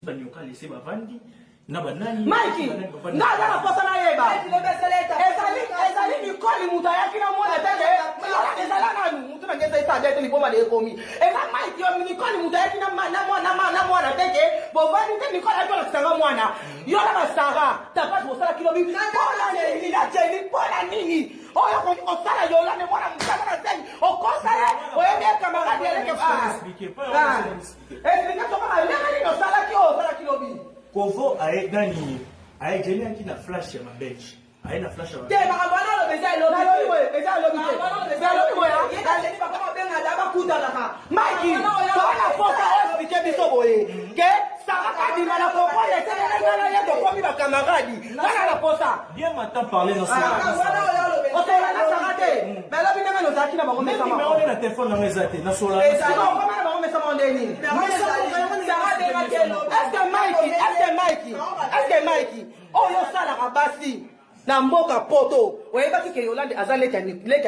Banyoka lese bavandi na banani. Mike, nga aza na posa nayeba ezali ezali mikoli moto ayaki na mwana teke ezala nanu motu na ngeza esa te liboma na ekomi eza Mike yo mikoli moto ayaki na mwana teke bovandi te. Mikoli ayaki olakisa nga mwana yo na basara tapage bosalaki lobi mpona nini na Jeni? Mpona nini oyo okoki kosala Yolande mwana mosala na zemi okosa ye oyebi ye camarade yaleke? Explique tokaka ndenge nini osalaki oyo osalaki lobi. Kovo aye nani aye Jeni ayaki na flash ya mabelge, aye na flash ya te. Makambo wana aloba eza elobi boye, eza elobi te, alobi boye. Mike, tona posa oexplique biso boye ke Sara Kadima na comprendre eselele nga na ye tokomi bacamarade nga na posa. Bien matin parler na osola na Sara te, mais alobi ndenge nozalaki na bango. Mesama na telefone nanga eza te, nasola. Okoma na bango mesama nde nini? Est-ce Mike, est-ce Mike, est-ce Mike oyo osalaka basi na mboka Poto, oyebaki ke Yolande aza leki ya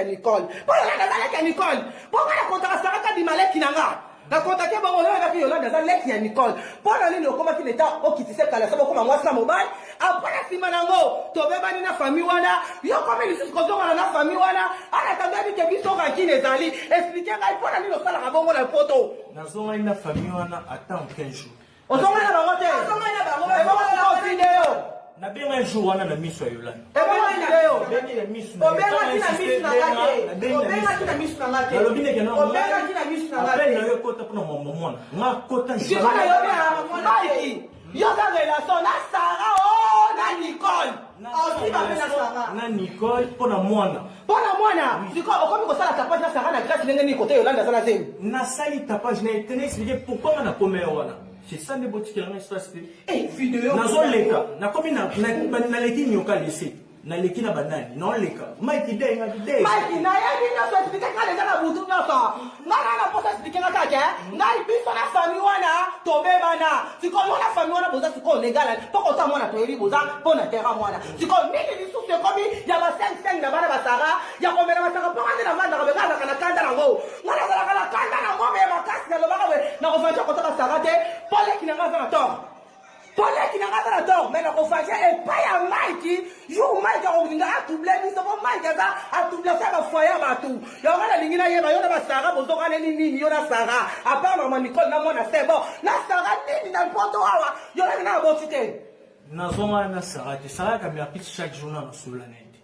Nicole? Mpo Yolande aza leki ya Nicole, mpo nga nakontaka Sara Kadima leki na nga, nakontake bongo. Oyo oyebaki Yolande aza leki ya Nicole, mpo na nini okomaki leta okitise kala so bokoma mwasi na mobali? Après, na nsima nango tobebani na famille wana, yo komi lisusu kozongana na famille wana ana tango ke biso rancune ezali. Explique ngai mpo na nini osalaka bongo na Poto. Nazongani na famille wana ata 15 jours. Ozongani na bango te, ebongo sikoyo video? Nabenga un jour wana na miso ya Yolande. Ebongo video? Nabengi na miso. Obengaki na miso na nga te, obengaki na miso na nga te. Nalobi ndeke na obengaki na miso na nga appel na yo ekota mpona mwambo mwana nga kota. Sikoyo nayobi ya Mike, yo oza relation na Sara o na Nicole? Osi bape na Sara? Na Nicole, mpona mwana. Mpona mwana. Sikoyo okomi kosala tapage na Sara na Grâce ndenge nini kote Yolande aza na zemi? Nasali tapage na etene explique pourquoi nga nakoma ye wana. C'est ça nde botikelanga espace te. Video. Nazoleka, nakomi naleki nyoka lese, naleki na banani, naoleka Mike de nga de. Mike, nayebi nyonso, explique nga deja na butu nyonso. Nga na posa explique nga kaka ngai biso na famille wana tobebana. Sikoyo yo na famille wana boza sikoyo légal mpo kota mwana toyebi boza mpo na terrain mwana. Sikoyo nini lisusu ekomi ya ba 5 na bana basara ya komela basaka? Mpo nga nde navandaka be, nga azalaka na kanda nango, nga nazalaka na kanda nango me makasi. Nalobaka boye, nakovandi kota basara te mpo leki na nga aza na tort, mpo leki na nga aza na tort, mais nakovandi epai ya Mike jour Mike akolinga atrouble biso, mpo Mike aza atrouble sa bafoyer ya bato. Yango nalingi nayeba, yo na basara bozokaneli nini? Yo na Sara, à part mama Nicole na mwana, c'est bon, na Sara nini na Poto awa? Yo nani na aboti te. Nazonga na Sara te. Sara Kamerpis, chaque jour na nasola na ye te.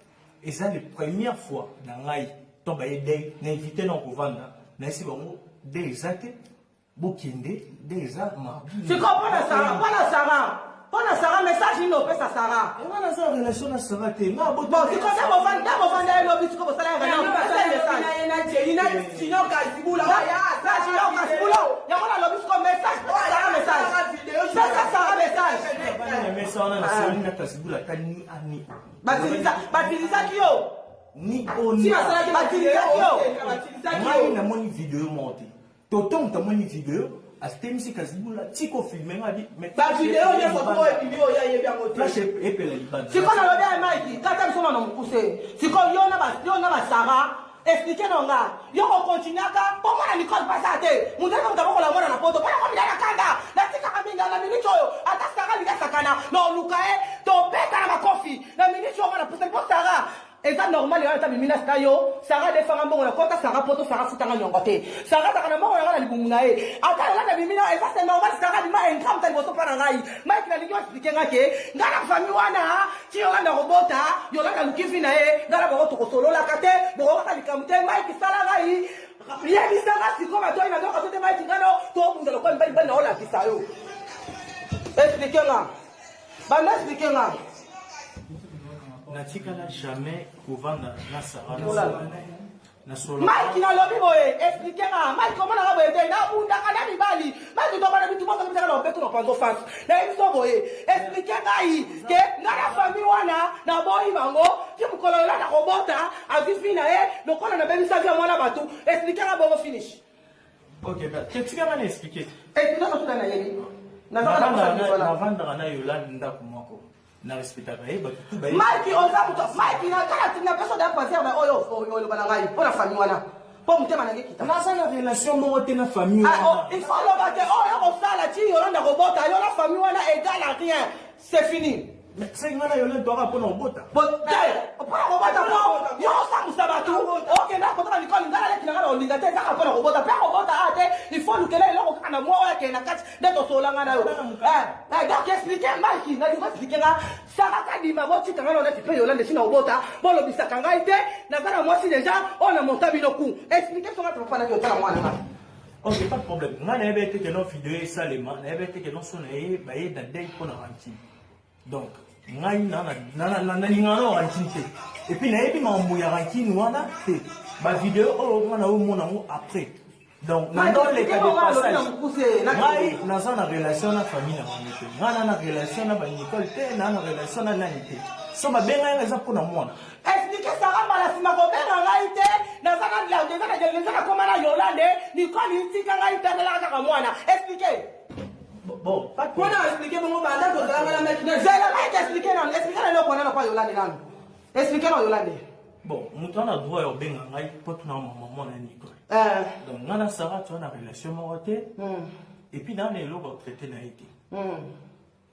Eza le première fois na ngai to baye dei na invité na kovanda, nayesi bango de eza te, bokende de eza mardi. Sikoyo mpona Sara, mpona Sara, mpona Sara, message nini opesa Sara? Nga naza relation na Sara te, nga bon, sikoyo nde bovanda, nde bovanda elobi, sikoyo bosala ya Kasibula. Yango nalobi sikoyo message, Sara message, pesa Sara message. Na mesa wana nasoli na Kasibula ata ni ani. Batilisaki yo? Ni oni. Batilisaki yo? Ngai namoni video moko te. Toto moto amoni video atemisi Kasibula tiko filme nga bi. Bavideo nyonso to oyo ebimi, oyo ayebi yango te. Flash epela libanda. Sikoyo nalobi ya Mike, kata biso na mokuse. Sikoyo yo na basara, explique na nga, yo kokontinuaka mpo mwana Nicole pasa te, moto eza moto akokola mwana na Poto mpona komila na kanda natikaka mingi na miniti oyo. Ata Sara alingi asakana na oluka ye, tobeta na makofi na miniti oyo nga na pusani mpo Sara eza normal. Yo ata bimi na yo, Sara adefanga mbongo na kota Sara Poto, Sara futanga nyongo te. Sara azalaka na mbongo na nga na libumu na ye. Ata Yolanda bimi na, eza c'est normal. Sara bima ingrat moto liboso mpa na ngai. Mike, nalingi oexplique nga ke nga na famille wana ti Yolanda kobota, Yolanda aluki vi na ye, nga na bango tokosololaka te, bokokaka likambo te. Mike, sala ngai, yebisanga sikoyo matoi nazoka so te. Mike, nga no tobunda lokola mibali mibali, naolakisa yo. Explique nga, banda explique nga. Natikala jamais kovanda na Sara. Mike, nalobi boye, explique nga. Mike, omonaka boye te, nabundaka na mibali. Mike, tobana bitu moso bitaka na obeto na panzo face. Nayebi so boye, explique ngai ke nga na famille wana naboyi bango ti mokolo Yolanda kobota azwi fi na ye lokola nabebisaki ya mwana bato. Explique nga bongo, finish. Ok, tika nga na explique. Explique nga, nayebi. Navandaka na Yolande ndako moko, na respectaka ye, bato tu baye. Mike, oza moto. Mike, na kala napesa da passer na oyo oloba na ngai mpo na famille wana. Mpo motema na nge kita. Naza na relation moko te na famille Ah, oh, wana. il faut aloba te oyo kosala ti Yolanda kobota yo na famille wana égale à rien, c'est fini. Mais c'est nga na Yolande toaka mpona kobota. Bo te, mpona kobota, mpo yo osambusa bato okenda kotaka Nicole. Ngai naleki na ngai na kolinga te, ezaka mpona kobota mpe kobota a te. Il faut lukela eloko kaka na mwa oyo akende na kati nde tosolanga na yo. Donc explique Mike, nalingo explique nga Sara Kadima, botika ngai na neti mpe Yolande ntina kobota, bolobisaka ngai te. Naza na mwasi déjà oyo na monta bino ku explique songa tofanaki otala mwana nga. Ok, pas de problème. Ngai nayebi ete ke no video esalema, nayebi ete ke no so na ye baye na deuil mpo na rancune. Donc ngai nalingaka na rancune te, et puis nayebi makambo ya rancune wana te. Bavideo oyo nga naomona yango après. Donc nandoleka de passage. Ngai naza na relation na famille na bango te, ngai na relation na baNicole te, na relation na nani te. So babengai nga, eza mpona mwana. Explique Sara, mbala nsima kobenga ngai te. Naza na nakoma na Yolande, Nicole tika ngai, tandelaka kaka mwana. Explique. Bon, pas de mpona explique bongo banda tozalanga na meki. Zela Mike, explique nano, explique na eloko wana na kwa Yolande nano, explique na Yolande. Bon, moto wana droit ya kobenga ngai mpo tuna mama mwana ya Nicole. Donc ngai na Sara toza na relation moko te, et puis naa na eloko traité na ye te.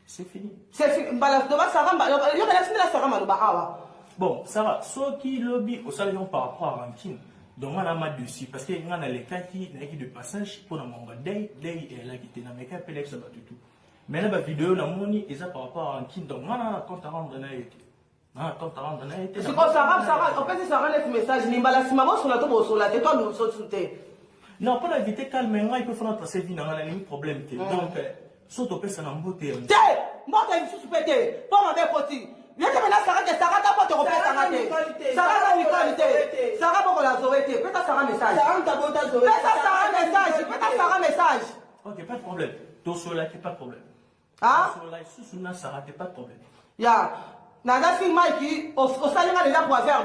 C'est fini. C'est fini. Mbala loba Sara, yokela sindela Sara maloba awa. Bon, Sara, soki lobi osali yango par rapport à rancune, donc nga na ma dessus, parce que nga nalekaki, nayaki de passage mpona mongo deuil. Deuil eyalaki te, nameka mpe nayebisa bato tout. Mais na bavideo namoni eza par rapport à rancune, donc nga na compte à rendre na ye te, na compte à rendre na ye te. Sikoyo Sara, Sara opesi Sara neti message ni mbala nsima bosola to bosola te to sosu te? Non, mpona éviter calme, ngai mpe fona trace vie na ngai, nalingi problème te. Donc so topesa na mbote ya Te, mbote lisusu mpe te, mpo mabe ekoti ye te. Mena Sara te, Sara ta mbote kopesanga te. Sara za Nicole te, Sara bokola Zoe te. Pesa Sara message, pesa Sara message, pesa Sara message. Ok, pas de problème, tosola te, pas de problème. Ah? Tosola lisusu na Sara te, pas de problème. Ya naza si Mike, osalinga déjà proverbe.